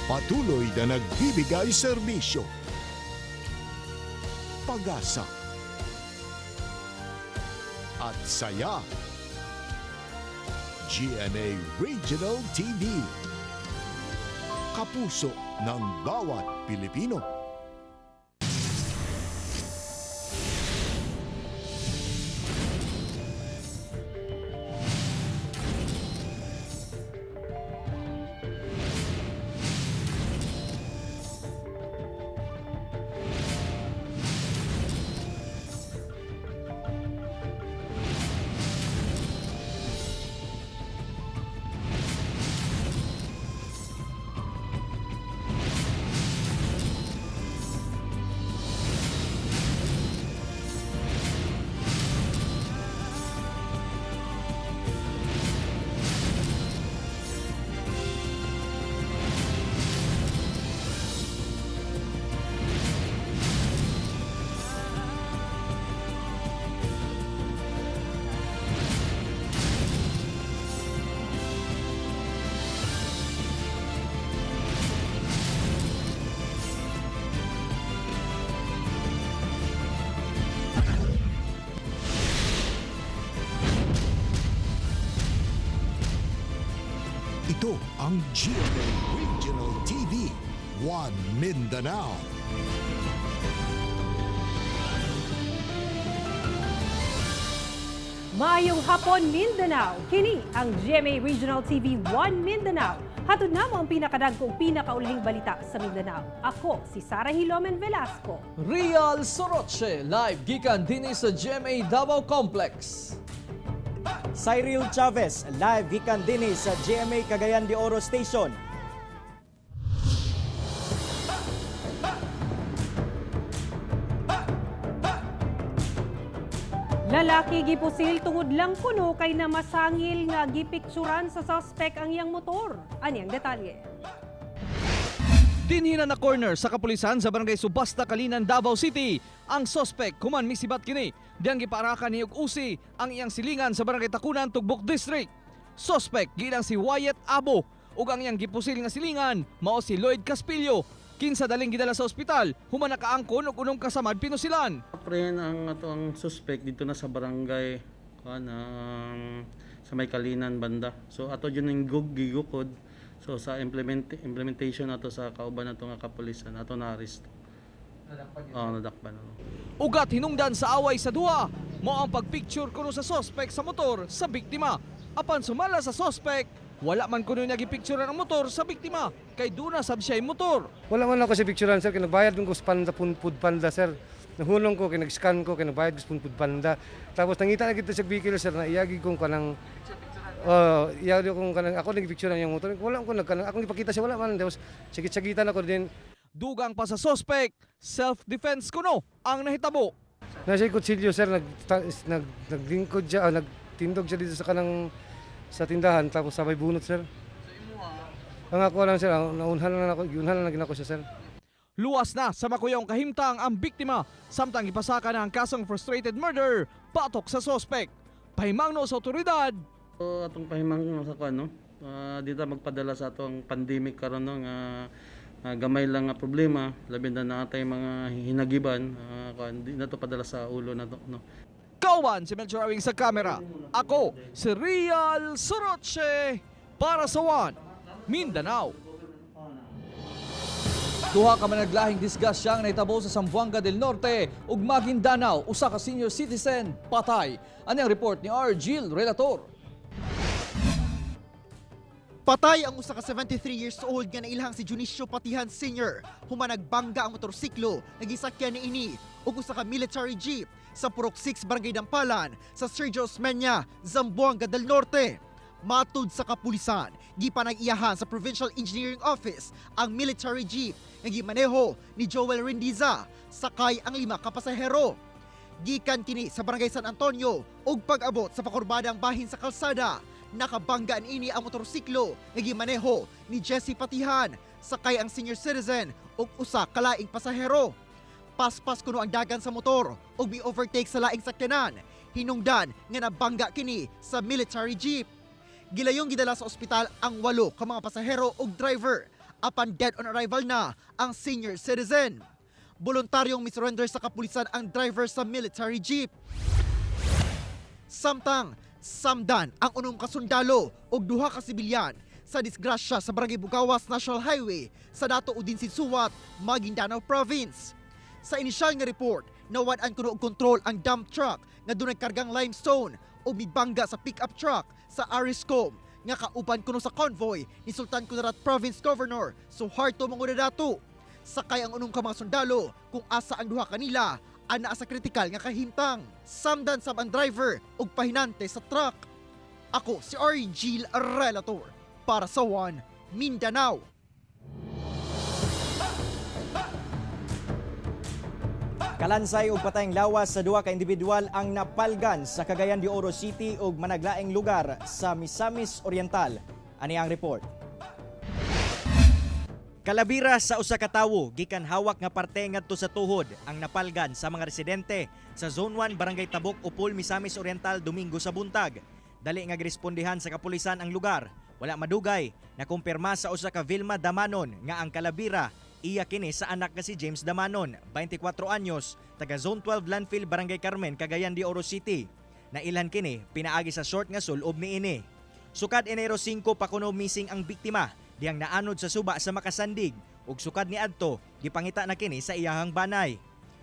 Patuloy na nagbibigay serbisyo, pag-asa, at saya. GMA Regional TV. Kapuso ng bawat Pilipino. Ito ang GMA Regional TV, One Mindanao. Maayong hapon, Mindanao. Kini ang GMA Regional TV 1 Mindanao. Hatod namo ang pinakadagkong pinakaulahing balita sa Mindanao. Ako si Sara Hilomen Velasco. Real Soroche, live gikan dinhi sa GMA Davao Complex. Cyril Chavez, live gikan dinhi sa GMA Cagayan de Oro Station. Lalaki gipusil tungod lang kuno kay namasangil nga gipikturan sa suspect ang iyang motor. Ani ang detalye. Dinhi na na corner sa kapulisan sa barangay Subasta, Kalinan, Davao City. Ang suspect human misibat kini. Diyang gipaarakan ni og usi ang iyang silingan sa barangay Tacunan, Tugbok District. Suspect gilang si Wyatt Abo ug ang iyang gipusil nga silingan mao si Lloyd Caspillo. Kinsa daling gidala sa ospital, human nakaangkon og unom kasamad pinusilan. Apprehend ang ato ang suspect dito na sa barangay kuan ang sa may Kalinan banda. So ato jud ning gigukod. So sa implementation nato sa kauban nato nga kapulisan ato na arrest. Nadakpan. Oh, nadakpan. Oo. Ugat hinungdan sa away sa duha. Mao ang pagpicture kuno sa suspect sa motor sa biktima. Apan sumala sa suspect, wala man kuno niya gipicturean ang motor sa biktima kay duna sab siya motor. Wala man ako sa picturean, sir, kay nagbayad ko sa panda pud panda, sir. Nahunong ko kay nag-scan ko kay nagbayad ko sa pud panda. Tapos nangita na kita sa vehicle, sir, na iyagi kong kanang. Oh, iyagi kong kanang ako nagpicturean yung motor. Wala ko nagkanang akong ipakita siya, wala man. Tapos sagit-sagitan ako din. Dugang pa sa suspect, self-defense kuno ang nahitabo. Nasa kutsilyo, sir, nag naglingkod siya, nagtindog siya dito sa kanang sa tindahan tapos sabay bunot, sir. Ang ako lang, sir, ang naunhan lang ako, giunhan lang ako siya, sir. Luwas na sa makuyong kahimtang ang biktima samtang gipasaka na ang kasong frustrated murder batok sa suspect. Pahimangno sa otoridad, So atong pahimang sa kuan no. Dito magpadala sa atong pandemic karon no nga gamay lang nga problema labi na natay mga hinagiban kuan di na to padala sa ulo na to no. Kauban si Melchor Awing sa kamera. Ako si Real Soroche para sa One, Mindanao. Duha ka managlahing disgrasya ang nahitabo sa Zamboanga del Norte ug Maguindanao, usa ka senior citizen patay. Ani ang report ni R. Gil Relator. Patay ang usa ka 73 years old nga nailhang si Junicio Patihan Sr. Human nagbangga ang motorsiklo nga gisakyan niini ug usa ka military jeep sa Purok 6 Barangay Dampalan sa Sergio Osmeña, Zamboanga del Norte. Matud sa kapulisan, gipanag-iyahan sa Provincial Engineering Office ang military jeep nga gimaneho ni Joel Rendiza sakay ang 5 ka pasahero. Gikan kini sa Barangay San Antonio ug pag-abot sa pakurbadang bahin sa kalsada, nakabanggaan ini ang motorsiklo nga gimaneho ni Jesse Patihan sakay ang senior citizen ug usa ka laing pasahero. Paspas kuno ang dagan sa motor ug mi-overtake sa laing sakyanan. Hinungdan nga nabangga kini sa military jeep. Gilayong gidala sa ospital ang 8 ka mga pasahero ug driver. apan dead on arrival na ang senior citizen. Voluntaryong misurrender sa kapulisan ang driver sa military jeep. Samtang samdan ang unom ka sundalo ug duha ka sibilyan sa disgrasya sa Barangay Bugawas National Highway sa Dato Udin Sinsuat, Maguindanao Province. Sa inisyal nga report, nawad-an kuno og kontrol ang dump truck nga dunay kargang limestone ug mibangga sa pickup truck sa Ariscom nga kauban kuno sa convoy ni Sultan Kudarat Province Governor Suharto Mangudadatu. Sakay ang unom ka mga sundalo kung asa ang duha kanila anaa sa kritikal nga kahimtang. Samdan sab ang driver ug pahinante sa truck. Ako si R. Relator para sa One Mindanao. Kalansay ug patayng lawas sa duha ka individual ang napalgan sa Cagayan de Oro City ug managlaing lugar sa Misamis Oriental. Ani ang report. Kalabira sa usa ka tawo gikan hawak nga parte ngadto sa tuhod ang napalgan sa mga residente sa Zone 1 Barangay Tabok, Upol, Misamis Oriental Domingo sa buntag. Dali nga girespondehan sa kapulisan ang lugar. Wala madugay, nakumpirma sa usa ka Vilma Damanon nga ang kalabira iya kini sa anak nga si James Damanon, 24 anyos, taga Zone 12 Landfill, Barangay Carmen, Cagayan de Oro City. Nailhan kini pinaagi sa short nga sulob niini. Sukad Enero 5 pa kuno missing ang biktima diyang naanod sa suba sa Makasandig ug sukad ni adto gipangita na kini sa iyahang banay.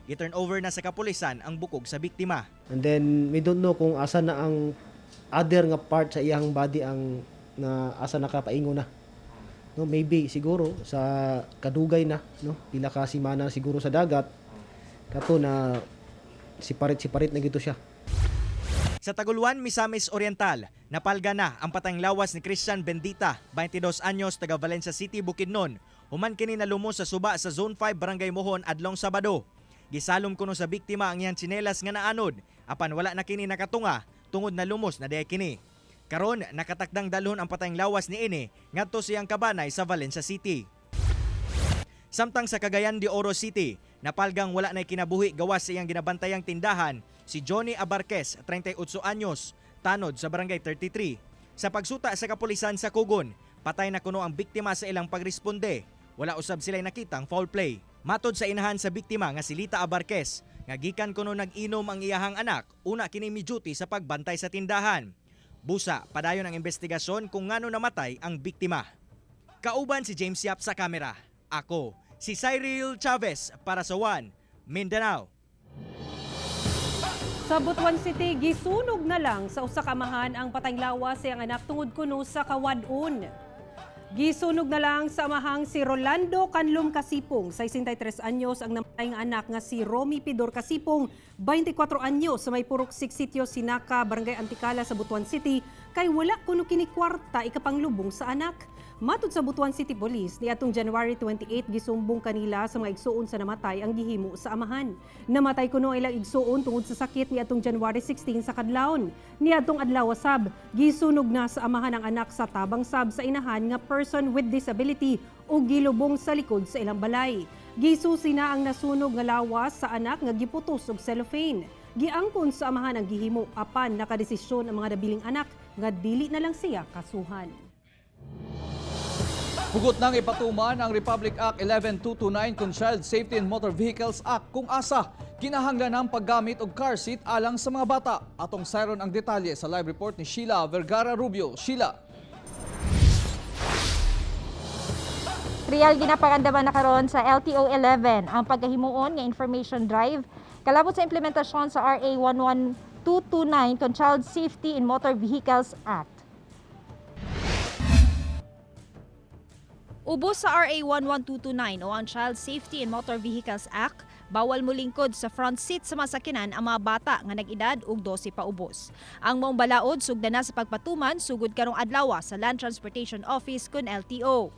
Gi-turn over na sa kapulisan ang bukog sa biktima. And then we don't know kung asa na ang other nga part sa iyang body ang na asa nakapaingo na. No, maybe siguro sa kadugay na, no, pila ka semana siguro sa dagat kato na siparit-siparit na gito siya. Sa Taguluan, Misamis Oriental, napalga na ang patayng lawas ni Christian Bendita, 22 anyos, taga Valencia City, Bukidnon. Human kini nalumos sa suba sa Zone 5, Barangay Mohon, adlong Sabado. Gisalom kuno sa biktima ang iyang tsinelas nga naanod, apan wala na kini nakatunga tungod na lumos na diay kini. Karon nakatakdang dalhon ang patayng lawas ni ini ngadto siyang kabanay sa Valencia City. Samtang sa Cagayan de Oro City, napalgang wala na'y kinabuhi gawas sa iyang ginabantayang tindahan si Johnny Abarquez, 38 anyos, tanod sa Barangay 33. Sa pagsuta sa kapulisan sa Kugon, patay na kuno ang biktima sa ilang pagresponde. Wala usab sila'y nakitang foul play. Matod sa inahan sa biktima nga si Lita Abarquez, nga gikan kuno nag-inom ang iyahang anak, una kini mi-duty sa pagbantay sa tindahan. Busa, padayon ang investigasyon kung ngano namatay ang biktima. Kauban si James Yap sa kamera. Ako, si Cyril Chavez para sa One, Mindanao. Sa Butuan City, gisunog na lang sa usa ka amahan ang patayng lawas sa iyang anak tungod kuno sa kawadon. Gisunog na lang sa amahang si Rolando Canlum Kasipong, 63 anyos, ang namatay nga anak nga si Romy Pidor Kasipong, 24 anyos, sa may Purok 6 Sitio Sinaka, Barangay Anticala sa Butuan City, kay wala kuno kini kwarta ikapanglubong sa anak. Matud sa Butuan City Police, niadtong January 28 gisumbong kanila sa mga igsuon sa namatay ang gihimo sa amahan. Namatay kuno ang ilang igsuon tungod sa sakit niadtong January 16 sa kadlawon. Niadtong adlaw sab, gisunog na sa amahan ang anak sa tabang sab sa inahan nga person with disability o gilubong sa likod sa ilang balay. Gisusi na ang nasunog nga lawas sa anak nga giputos og cellophane. Giangkon sa amahan ang gihimo apan nakadesisyon ang mga nabiling anak nga dili na lang siya kasuhan. Hugot nang ipatuman ang Republic Act 11229 kon Child Safety in Motor Vehicles Act kung asa kinahanglan ang paggamit og car seat alang sa mga bata. Atong sayron ang detalye sa live report ni Sheila Vergara Rubio. Sheila. Real ginaparandaman na karon sa LTO 11 ang pagkahimuon nga information drive kalabot sa implementasyon sa RA 11229 kon Child Safety in Motor Vehicles Act. Ubos sa RA 11229 o ang Child Safety in Motor Vehicles Act, bawal molingkod sa front seat sa masakinan ang mga bata nga nag-edad og 12 paubos. Ang maong balaod sugdan na sa pagpatuman sugod karong adlaw sa Land Transportation Office kun LTO.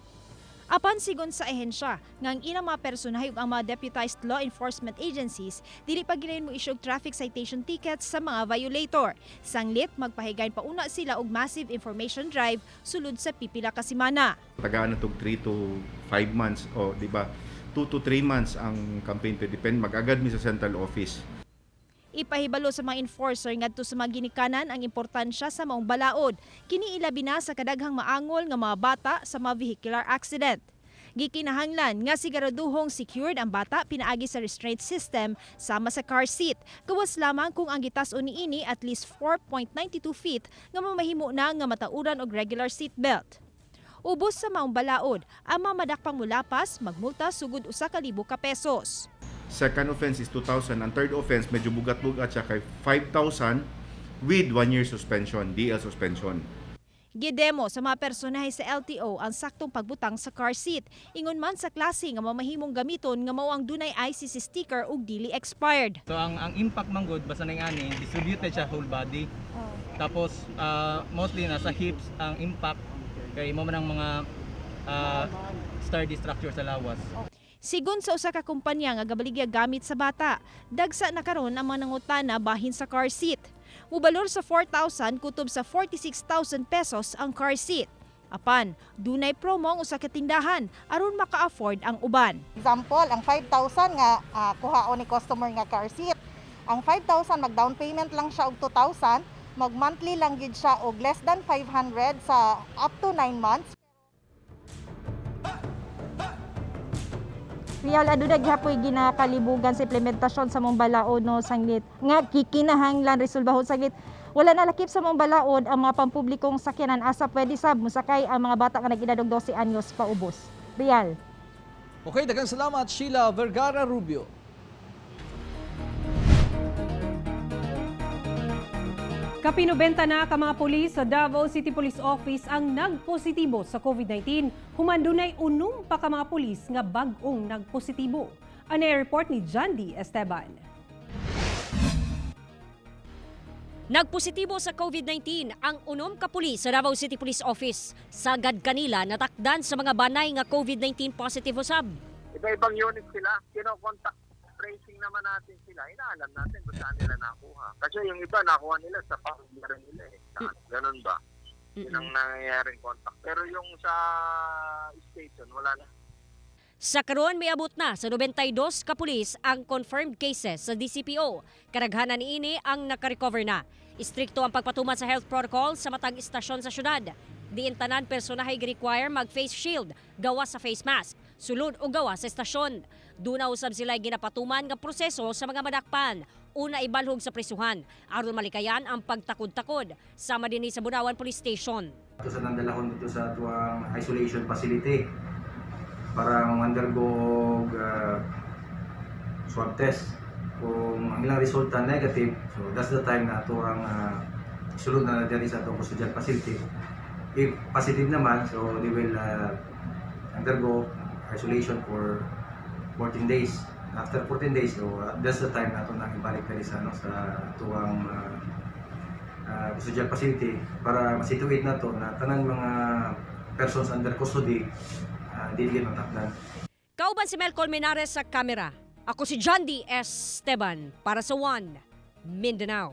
Apan sigon sa ehensya nga ang ilang mga personahe ug ang mga deputized law enforcement agencies dili pa gilayon mo issue og traffic citation tickets sa mga violator. Sanglit magpahigayon pa una sila og massive information drive sulod sa pipila ka semana. Tagaan na tog 3 to 5 months o di ba, 2 to 3 months ang campaign to depend mag-agad mi sa central office. Ipahibalo sa mga enforcer ngadto sa mga ginikanan ang importansya sa maong balaod. Kini ilabi na sa kadaghang maangol nga mga bata sa mga vehicular accident. Gikinahanglan nga siguraduhong secured ang bata pinaagi sa restraint system sama sa car seat. Gawas lamang kung ang gitas-on niini at least 4.92 feet nga mamahimo na nga matauran og regular seat belt. Ubos sa maong balaod, ang mga madakpang mulapas magmulta sugod 1,000 ka pesos. Second offense is 2,000. Ang third offense, medyo bugat-bugat siya kay 5,000 with 1 year suspension, DL suspension. Gidemo sa mga personahe sa LTO ang saktong pagbutang sa car seat. Ingon man sa klase nga mamahimong gamiton nga mao ang dunay ICC sticker ug dili expired. So ang impact man gud basta ning ani distributed siya whole body. Tapos mostly nasa hips ang impact kay mo man ang mga sturdy structure sa lawas. Sigon sa usa ka kumpanya nga gabaligya gamit sa bata, dagsa na karon ang mga nangutana bahin sa car seat. Mubalor sa 4,000 kutob sa 46,000 pesos ang car seat. Apan, dunay promo ang usa ka tindahan aron maka-afford ang uban. Example, ang 5,000 nga kuhaon ni customer nga car seat. Ang 5,000 mag down payment lang siya og 2,000, mag monthly lang gid siya og less than 500 sa up to 9 months. Real, aduna gihapoy ginakalibugan sa implementasyon sa mong balaod no sanglit nga gikinahanglan resolbahon sanglit wala na lakip sa mong balaod ang mga pampublikong sakyanan asa pwede sab mosakay ang mga bata nga nag-edad og 12 anyos paubos. Real. Okay, daghang salamat, Sheila Vergara Rubio. Kapinubenta na ka mga pulis sa Davao City Police Office ang nagpositibo sa COVID-19. Human dunay 6 pa ka mga pulis nga bag-ong nagpositibo. Ano report ni John D. Esteban. Nagpositibo sa COVID-19 ang 6 ka pulis sa Davao City Police Office. Sagad kanila natakdan sa mga banay nga COVID-19 positive usab. Iba-ibang unit sila. Kino-contact tracing naman natin sila. Inaalam natin kung saan nila nakuha. Kasi yung iba nakuha nila sa pamilya rin nila eh. Ganun ba? Yun ang nangyayaring contact. Pero yung sa station, wala na. Sa karon may abot na sa 92 ka pulis ang confirmed cases sa DCPO. Karaghanan niini ang nakarecover na. Istrikto ang pagpatuman sa health protocol sa matag istasyon sa syudad. Diin tanan personahe require mag face shield, gawa sa face mask, sulod o gawa sa istasyon. Duna usab sila ginapatuman nga proseso sa mga madakpan. Una ibalhog sa prisuhan aron malikayan ang pagtakod-takod. Sama dinhi sa Bunawan Police Station. Ito sa nandalahon dito sa tuwang isolation facility para undergo og swab test. Kung ang ilang resulta negative, so that's the time na atuang sulod na diri sa atong custodial facility. If positive naman, so they will undergo isolation for 14 days. After 14 days, so that's the time na ato nang ibalik diri sa ano sa atuang custodial facility para masituate na to na tanan mga persons under custody dili matakdan. Kauban si Mel Colmenares sa kamera. Ako si John D. Esteban para sa One Mindanao.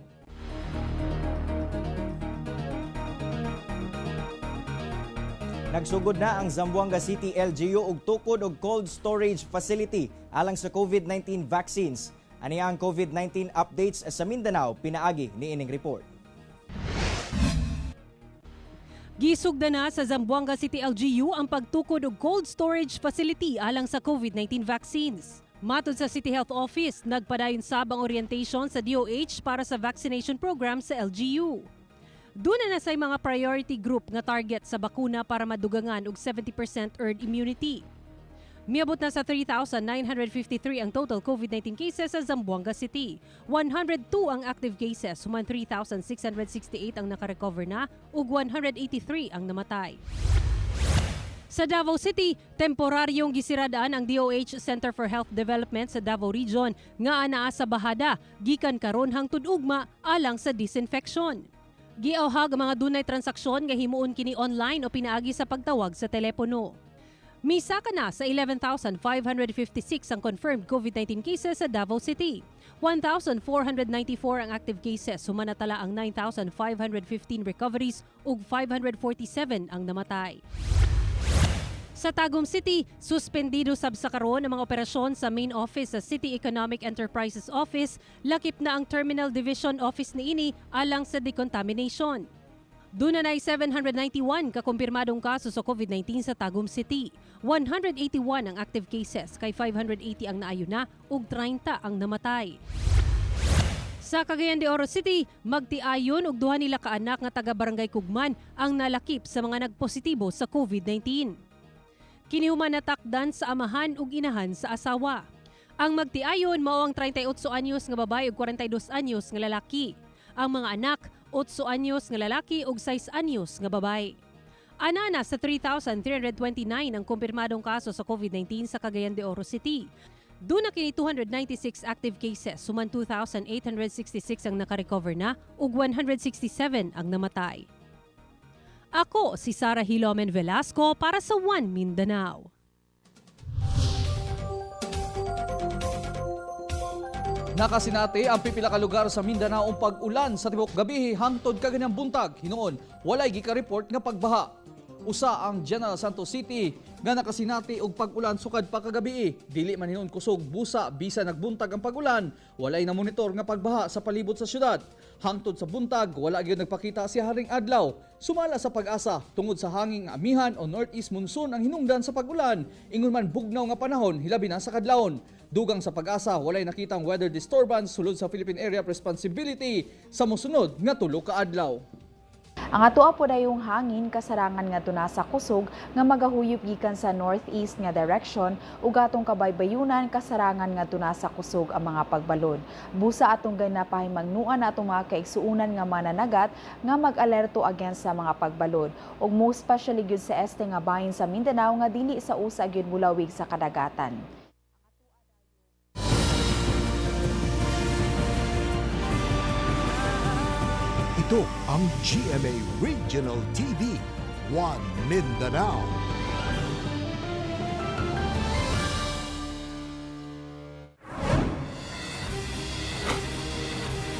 Nagsugod na ang Zamboanga City LGU og tukod og cold storage facility alang sa COVID-19 vaccines. Ani ang COVID-19 updates sa Mindanao pinaagi ni ining report. Gisugda na sa Zamboanga City LGU ang pagtukod og cold storage facility alang sa COVID-19 vaccines. Matod sa City Health Office, nagpadayon sab ang orientation sa DOH para sa vaccination program sa LGU. Duna na say mga priority group nga target sa bakuna para madugangan og 70% herd immunity. Miabot na sa 3,953 ang total COVID-19 cases sa Zamboanga City. 102 ang active cases, human 3,668 ang nakarecover na ug 183 ang namatay. Sa Davao City, temporaryong gisiradaan ang DOH Center for Health Development sa Davao Region nga anaa sa Bahada gikan karon hangtod ugma alang sa disinfection. Giawhag ang mga dunay transaksyon nga himuon kini online o pinaagi sa pagtawag sa telepono. Misaka na sa 11,556 ang confirmed COVID-19 cases sa Davao City. 1,494 ang active cases, human natala ang 9,515 recoveries ug 547 ang namatay. Sa Tagum City, suspendido sab sa karon ang mga operasyon sa main office sa City Economic Enterprises Office, lakip na ang Terminal Division Office niini alang sa decontamination. Duna nay 791 ka kumpirmadong kaso sa COVID-19 sa Tagum City. 181 ang active cases, kay 580 ang naayo na ug 30 ang namatay. Sa Cagayan de Oro City, magtiayon og duha nila kaanak nga taga Barangay Kugman ang nalakip sa mga nagpositibo sa COVID-19. Kini human natakdan sa amahan ug inahan sa asawa. Ang magtiayon mao ang 38 anyos nga babae ug 42 anyos nga lalaki. Ang mga anak, 8 anyos nga lalaki ug 6 anyos nga babae. Anana sa 3,329 ang kumpirmadong kaso sa COVID-19 sa Cagayan de Oro City. Duna kini 296 active cases, human 2,866 ang nakarecover na ug 167 ang namatay. Ako si Sara Hilomen Velasco para sa One Mindanao. Nakasinati ang pipila ka lugar sa Mindanao ang pag-ulan sa tibok gabi hangtod kaganyang buntag. Hinuon, walay gika-report nga pagbaha. Usa ang General Santos City nga nakasinati og pag-ulan sukad pa kagabi. Dili man hinuon kusog busa bisa nagbuntag ang pag-ulan, walay na monitor nga pagbaha sa palibot sa syudad. Hangtod sa buntag, wala gyud nagpakita si Haring Adlaw. Sumala sa Pag-asa tungod sa hanging amihan o northeast monsoon ang hinungdan sa pag-ulan. Ingon man bugnaw nga panahon hilabi na sa kadlawon. Dugang sa Pag-asa, walay nakitang weather disturbance sulod sa Philippine Area of Responsibility sa mosunod nga tulo ka adlaw. Ang atoa po dayong hangin kasarangan nga nasa kusog nga magahuyop gikan sa northeast nga direction ug atong kabaybayunan kasarangan nga nasa kusog ang mga pagbalod. Busa atong ganapahimangnuan atong mga kaigsuonan nga mananagat nga mag-alerto against sa mga pagbalod ug most especially gyud sa este nga bahin sa Mindanao nga dili sa usa gyud mulawig sa kadagatan. Ito ang GMA Regional TV, One Mindanao.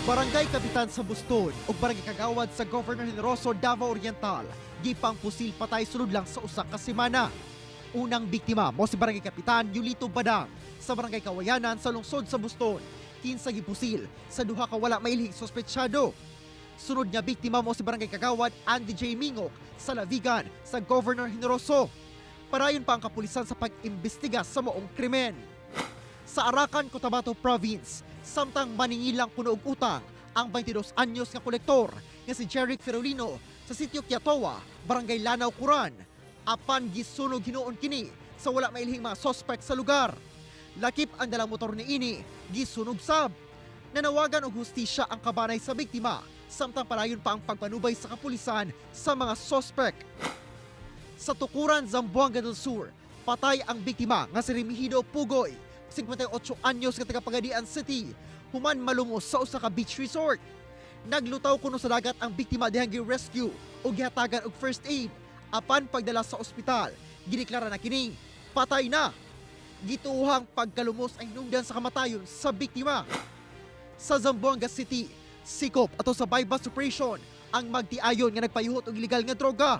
Barangay Kapitan sa Buston ug Barangay Kagawad sa Governor Generoso, Davao Oriental, gipang pusil patay sulod lang sa usa ka semana. Unang biktima mo si Barangay Kapitan Yulito Badang sa Barangay Kawayanan sa lungsod sa Buston, kinsa gipusil sa duha ka wala mailhing sospetsado. Sunod nga biktima mo si Barangay Kagawad Andy J. Mingok sa Lavigan sa Governor Generoso. Parayon pa ang kapulisan sa pag-imbestiga sa maong krimen. Sa Arakan, Cotabato Province, samtang maningilang kuno og utang ang 22 anyos nga kolektor nga si Jeric Ferolino sa sitio Kiatowa, Barangay Lanao, Kuran. Apan gisunog hinuon kini sa wala mailhing mga sospek sa lugar. Lakip ang dalang motor niini, gisunog sab. Nanawagan og hustisya ang kabanay sa biktima samtang palayon pa ang pagpanubay sa kapulisan sa mga sospek. Sa Tukuran, Zamboanga del Sur, patay ang biktima nga si Remigido Pugoy, 58 anyos nga taga Pagadian City, human malumos sa usa ka beach resort. Naglutaw kuno sa dagat ang biktima dihang gi-rescue ug gihatagan og first aid. Apan pagdala sa ospital, gideklara na kining patay na. Gituohang pagkalumos ang hinungdan sa kamatayon sa biktima. Sa Zamboanga City, sikop ato sa buy-bust operation ang magtiayon nga nagpayuhot og ilegal nga droga.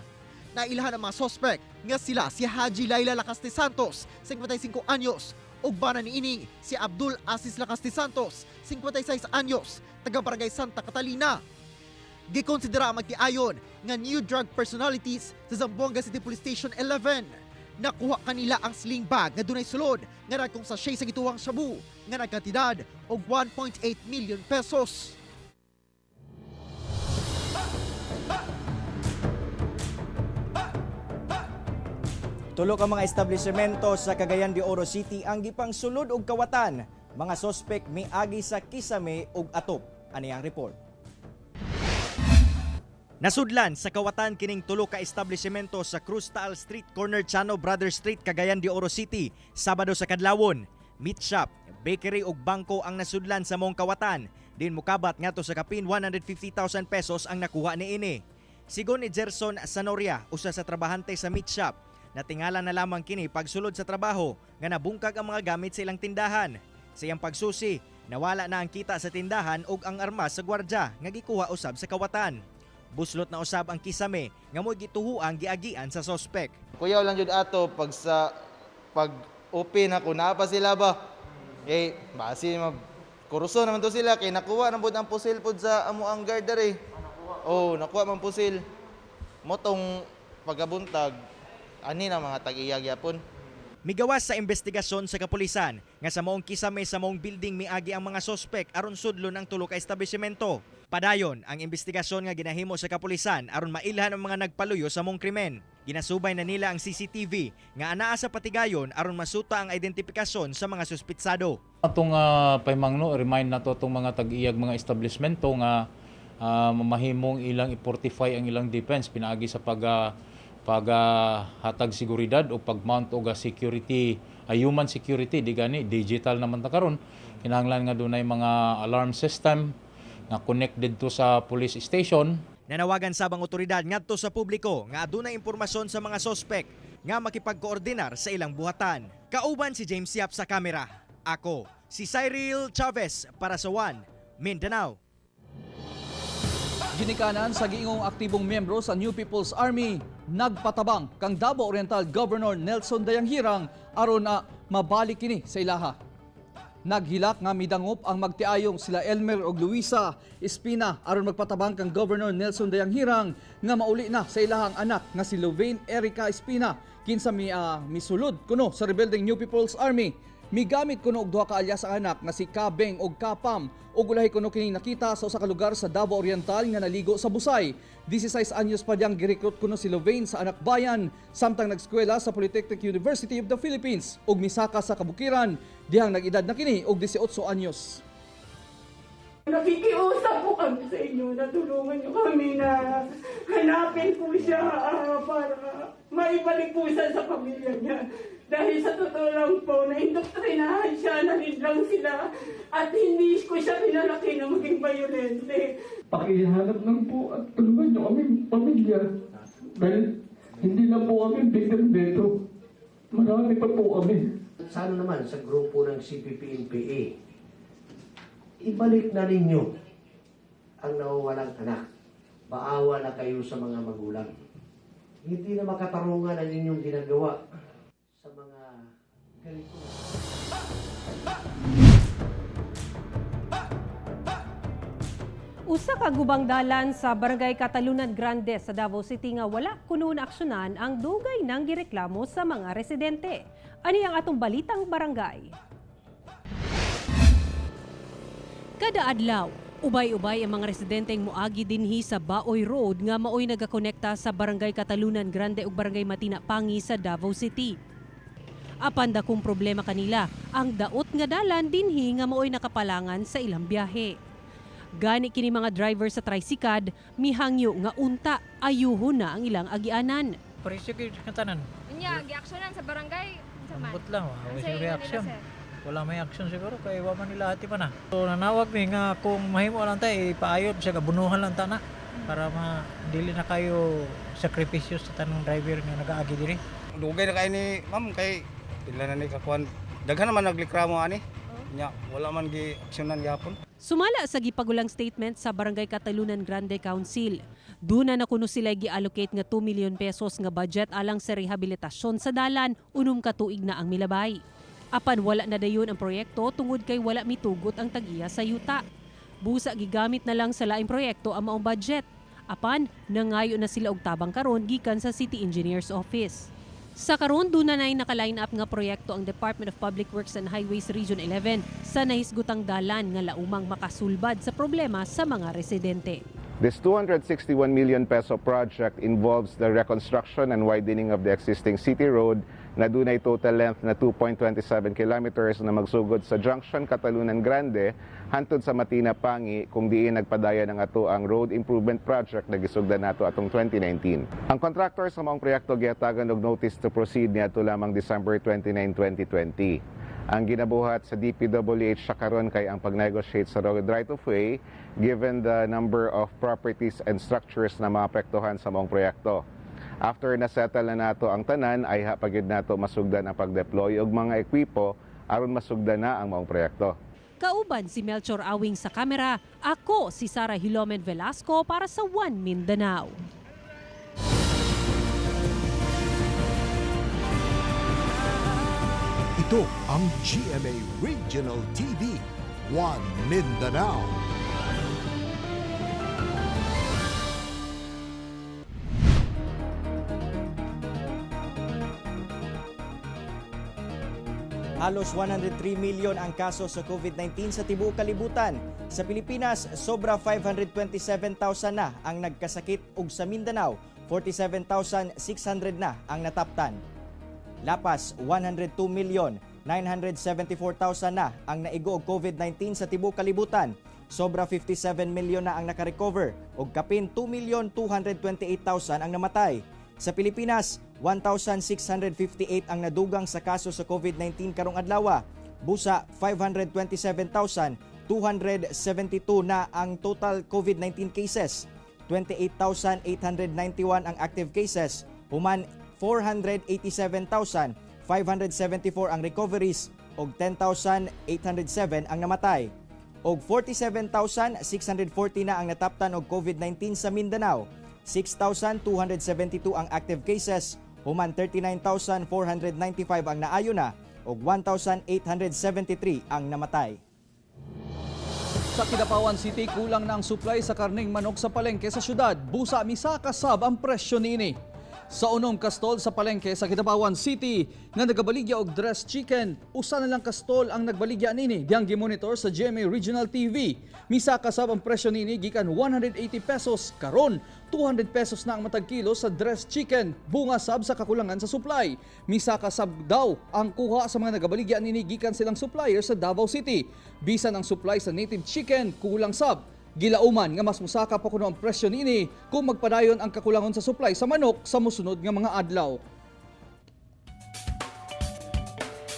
Nailahan ang mga sospek nga sila si Haji Laila Lacaste Santos, 55 anyos, ug bana niini si Abdul Asis Lacaste Santos, 56 anyos, taga Barangay Santa Catalina. Gikonsidera ang magtiayon nga new drug personalities sa Zamboanga City Police Station 11. Nakuha kanila ang sling bag nga dunay sulod nga dagkong sachet sa gituwang shabu nga nagkantidad og 1.8 million pesos. Tulo ka mga establishmento sa Cagayan de Oro City ang gipang sulod og kawatan. Mga sospek miagi sa kisame ug atop. Ani ang report. Nasudlan sa kawatan kining tulo ka establishmento sa Cruz Taal Street, corner Chano Brothers Street, Cagayan de Oro City, Sabado sa kadlawon. Meat shop, bakery ug bangko ang nasudlan sa mong kawatan. Din mukabat ngadto sa kapin 150,000 pesos ang nakuha niini. Sigon ni Gerson Sanoria, usa sa trabahante sa meat shop, natingala na lamang kini pagsulod sa trabaho nga nabungkag ang mga gamit sa ilang tindahan. Sa iyang pagsusi, nawala na ang kita sa tindahan ug ang armas sa gwardya nga gikuha usab sa kawatan. Buslot na usab ang kisame nga mo'y gituhuang giagian sa sospek. Kuyaw lang jud ato pag sa pag open ako naa pa sila ba. Kay basi ma kuruso naman to sila kay nakuha na pud ang pusil pud sa amo ang guard dere. Oh, nakuha man pusil. Motong pagabuntag ani na mga tag-iya gyapon. Migawas sa investigasyon sa kapulisan nga sa maong kisame sa maong building miagi ang mga sospek aron sudlon ang tulo ka establishmento. Padayon ang investigasyon nga ginahimo sa kapulisan aron mailhan ang mga nagpaluyo sa mong krimen. Ginasubay na nila ang CCTV nga anaa sa patigayon aron masuta ang identipikasyon sa mga suspitsado. Atong paymangno, remind nato atong mga tag-iyag mga establishmento nga mahimong ilang i-fortify ang ilang defense pinaagi sa pag hatag seguridad o pag-mount og security, human security. Di gani digital naman ta karon, kinahanglan nga dunay mga alarm system nga connected to sa police station. Nanawagan sabang otoridad ngadto sa publiko nga adunay impormasyon sa mga sospek nga makipagkoordinar sa ilang buhatan. Kauban si James Yap sa kamera. Ako, si Cyril Chavez para sa One Mindanao. Ginikanan sa giingong aktibong miyembro sa New People's Army, nagpatabang kang Davao Oriental Governor Nelson Dayanghirang aron na mabalik kini sa ilaha. Naghilak nga midangop ang magtiayong sila Elmer og Luisa Espina aron magpatabang kang Governor Nelson Dayanghirang nga mauli na sa ilahang anak nga si Lovain Erica Espina, kinsa mi misulod kuno sa rebuilding New People's Army. Migamit kuno og duha ka alias ang anak nga si Kabeng og Kapam, ug ulahi kuno kini nakita sa usa ka lugar sa Davao Oriental nga naligo sa Busay. 16 anyos pa diyang girekrut kuno si Lovain sa Anak Bayan samtang nagskwela sa Polytechnic University of the Philippines ug misaka sa kabukiran dihang nag-edad na kini og 18 anyos. Nakikiusap po kami sa inyo na tulungan niyo kami na hanapin po siya para maibalik po siya sa pamilya niya. Dahil sa totoo lang po, naindoktrinahan siya, nalinlang sila, at hindi ko siya pinalaki na maging bayolente. Pakihanap lang po at tulungan niyo kami pamilya. Dahil hindi lang po kami victim dito. Marami pa po kami. Sana naman sa grupo ng CPP-NPA, ibalik na ninyo ang nawawalang anak. Maawa na kayo sa mga magulang. Hindi na makatarungan ang inyong ginagawa sa mga ganito. Usa ka gubang dalan sa Barangay Catalunan Grande sa Davao City nga wala kuno naaksyonan ang dugay nang gireklamo sa mga residente. Ani ang atong balitang barangay. Kada adlaw, ubay-ubay ang mga residenteng moagi dinhi sa Baoy Road nga maoy nagakonekta sa Barangay Catalunan Grande ug Barangay Matina Pangi sa Davao City. Apan dakong problema kanila ang daot nga dalan dinhi nga maoy nakapalangan sa ilang biyahe. Gani kini mga driver sa tricycad mihangyo nga unta ayuhon na ang ilang agianan. Presyo gyud nga tanan. Unya, giaksyonan sa barangay, unsa man? Ambot lang, wa Unsa way ingon nila, reaction. sir? Wala may action siguro kay wa man nila hati pa na. So nanawag mi nga kung mahimo lang ta ipaayod siya kabunuhan lang ta na para ma dili na kayo sakripisyo sa tanang driver nga nagaagi diri. Dugay na kay ni ma'am, kay pila na ni kakuan. Daghan naman naglikramo ani. Nya wala man gi aksyonan gyapon. Sumala sa gipagulang statement sa Barangay Catalunan Grande Council, duna na kuno sila gi-allocate nga 2 million pesos nga budget alang sa rehabilitasyon sa dalan 6 ka tuig na ang milabay. Apan wala na dayon ang proyekto tungod kay wala mitugot ang tag-iya sa yuta. Busa gigamit na lang sa laing proyekto ang maong budget. Apan nangayo na sila og tabang karon gikan sa City Engineer's Office. Sa karon duna nay naka-line up nga proyekto ang Department of Public Works and Highways Region 11 sa nahisgutang dalan nga laumang makasulbad sa problema sa mga residente. This 261 million peso project involves the reconstruction and widening of the existing city road na dunay total length na 2.27 kilometers na magsugod sa Junction Catalunan Grande hantod sa Matina Pangi, kung diin nagpadayon ang ato ang road improvement project na gisugdan nato atong 2019. Ang contractor sa maong proyekto gihatagan og notice to proceed niadto lamang December 29, 2020. Ang ginabuhat sa DPWH sa karon kay ang pag-negotiate sa road right of way given the number of properties and structures na maapektuhan sa maong proyekto. After na settle na nato ang tanan, ay pagid nato masugdan ang pag-deploy og mga ekwipo aron masugdan na ang maong proyekto. Kauban si Melchor Awing sa kamera, ako si Sara Hilomen Velasco para sa One Mindanao. Ito ang GMA Regional TV, One Mindanao. Halos 103 million ang kaso sa COVID-19 sa tibuok kalibutan. Sa Pilipinas, sobra 527,000 na ang nagkasakit ug sa Mindanao, 47,600 na ang nataptan. Lapas, 102,974,000 na ang naigo og COVID-19 sa tibuok kalibutan. Sobra 57 million na ang nakarecover ug kapin 2,228,000 ang namatay. Sa Pilipinas, 1,658 ang nadugang sa kaso sa COVID-19 karong adlaw. Busa 527,272 na ang total COVID-19 cases. 28,891 ang active cases, human 487,574 ang recoveries ug 10,807 ang namatay. Og 47,640 na ang nataptan og COVID-19 sa Mindanao. 6,272 ang active cases, human 39,495 ang naayo na ug 1,873 ang namatay. Sa Kidapawan City, kulang na ang supply sa karning manok sa palengke sa syudad. Busa misaka sab ang presyo niini. Sa unom ka stall sa palengke sa Kidapawan City nga nagabaligya og dressed chicken, usa na lang ka stall ang nagbaligya nini diyang gimonitor sa GMA Regional TV. Misaka sab ang presyo niini gikan 180 pesos karon 200 pesos na ang matag kilo sa dressed chicken, bunga sab sa kakulangan sa supply. Misaka sab daw ang kuha sa mga nagabaligya nini gikan silang supplier sa Davao City. Bisan ang supply sa native chicken kulang sab. Gilauman nga mas musaka pa kuno ang presyo niini kung magpadayon ang kakulangon sa supply sa manok sa mosunod nga mga adlaw.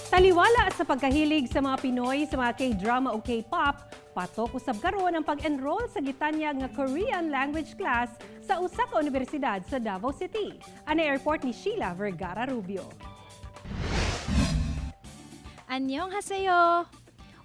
Taliwala sa pagkahilig sa mga Pinoy sa mga K-drama o K-pop, patok usab karon ang pag-enroll sa gitanyag nga Korean language class sa usa ka unibersidad sa Davao City. Ang report ni Sheila Vergara Rubio. Annyeonghaseyo!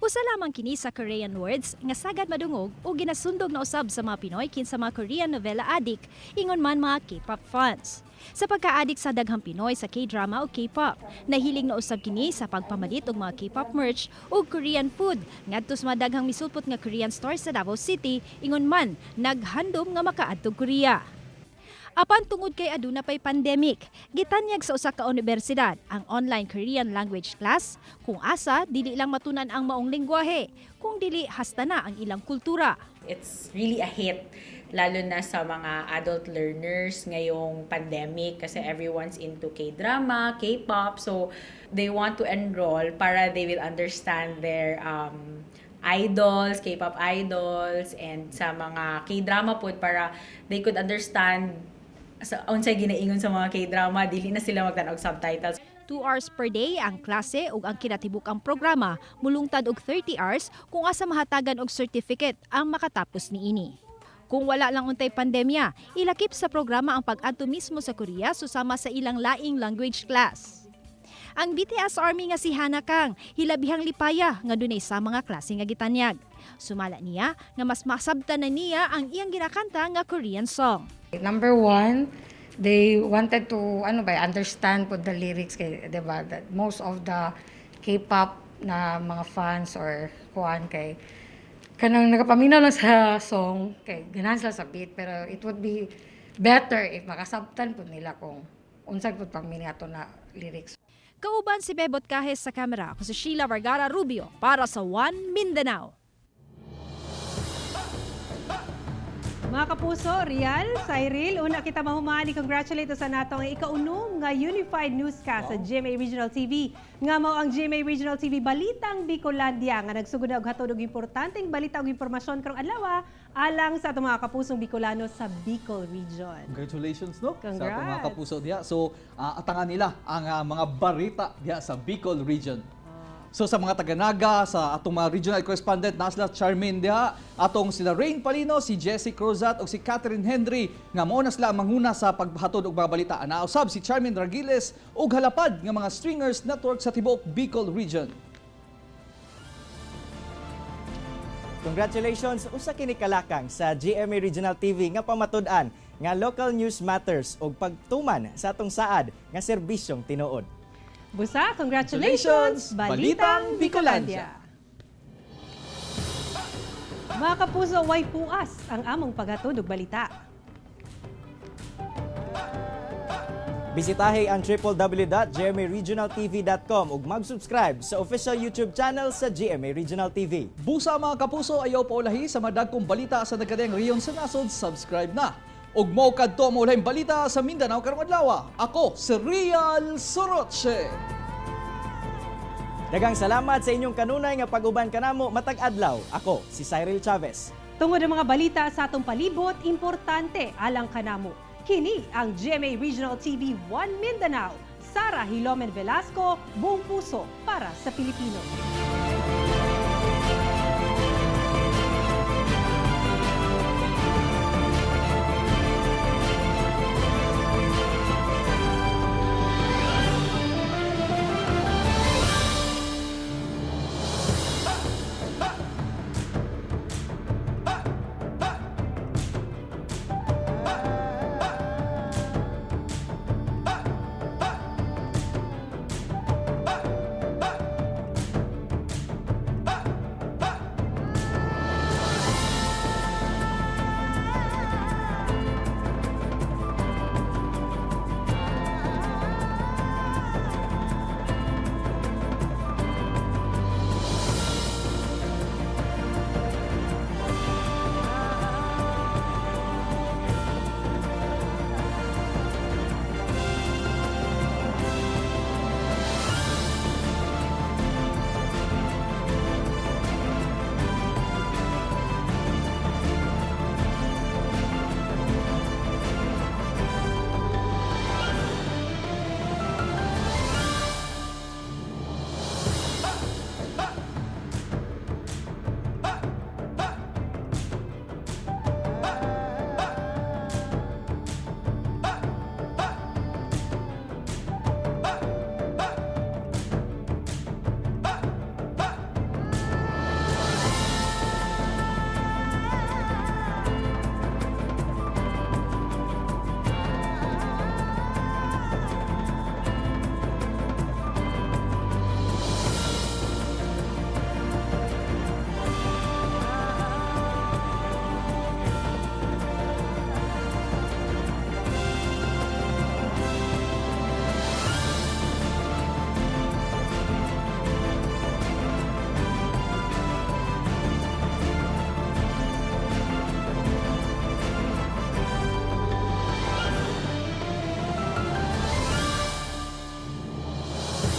Usa lamang kini sa Korean words nga sagad madungog o ginasundog na usab sa mga Pinoy kinsa mga Korean novela addict, ingon man mga K-pop fans. Sa pagka-addict sa daghang Pinoy sa K-drama o K-pop, nahilig na usab kini sa pagpamalit og mga K-pop merch ug Korean food ngadto sa mga daghang misulpot nga Korean stores sa Davao City, ingon man naghandom nga makaadtog Korea. Apan tungod kay aduna pay pandemic, gitanyag sa usa ka unibersidad ang online Korean language class kung asa dili lang matunan ang maong lengguwahe, kung dili hasta na ang ilang kultura. It's really a hit, lalo na sa mga adult learners ngayong pandemic kasi everyone's into K-drama, K-pop, so they want to enroll para they will understand their idols, K-pop idols, and sa mga K-drama po para they could understand sa unsay ginaingon sa mga K-drama, dili na sila magtan-og subtitles. 2 hours per day ang klase ug ang kinatibuk-ang programa mulungtad og 30 hours kung asa mahatagan og certificate ang makatapos niini. Kung wala lang untay pandemya, ilakip sa programa ang pag-adto mismo sa Korea susama sa ilang laing language class. Ang BTS Army nga si Hana Kang, hilabihang lipaya nga dunay sa mga klase nga gitanyag. Sumala niya nga mas masabtan na niya ang iyang ginakanta nga Korean song. Number one, they wanted to ano ba, understand po the lyrics kay, 'di ba? That most of the K-pop na mga fans or kuan kay kanang nagapaminaw lang sa song kay ganahan sila sa beat, pero it would be better if makasabtan po nila kung unsay pud pang ato na lyrics. Kauban si Bebot Cajes sa kamera, ako si Sheila Vergara Rubio para sa One Mindanao. Mga kapuso, Rial, Cyril, una kita mahuman, i-congratulate sa nato ang ikaunom nga Unified Newscast sa GMA Regional TV. Nga mao ang GMA Regional TV Balitang Bicolandia nga nagsugod na og hatod og importanteng balita ug impormasyon karong adlaw alang sa atong mga kapusong Bicolano sa Bicol Region. Congratulations, no? Sa atong mga Congrats. kapuso diha. So, atangan nila ang mga barita diha sa Bicol Region. So sa mga taga-Naga, sa atong mga regional correspondent, na sila Charmaine diha, atong sila Rain Palino, si Jessie Cruzat ug si Catherine Henry nga mao na sila ang manguna sa paghatod og mga balita. Ana usab si Charmaine Ragiles ug halapad nga mga stringers network sa tibuok Bicol Region. Congratulations usa kini kalakang sa GMA Regional TV nga pamatud-an nga local news matters ug pagtuman sa atong saad nga serbisyong tinuod. Busa, congratulations! Congratulations, Balitang Bicolandia. Mga kapuso, way puas ang among paghatod og balita. Bisitahe ang www.gmaregionaltv.com ug mag-subscribe sa official YouTube channel sa GMA Regional TV. Busa, mga kapuso, ayaw paulahi sa madagkong balita sa nagkadeng rehiyon sa nasod, subscribe na. Ug mao kadto ang maulahing balita sa Mindanao karong adlaw. Ako si Real Soroche. Daghang salamat sa inyong kanunay nga pag-uban kanamo matag adlaw. Ako si Cyril Chavez. Tungod ang mga balita sa atong palibot, importante alang kanamo. Kini ang GMA Regional TV 1 Mindanao. Sara Hilomen Velasco, buong puso para sa Pilipino.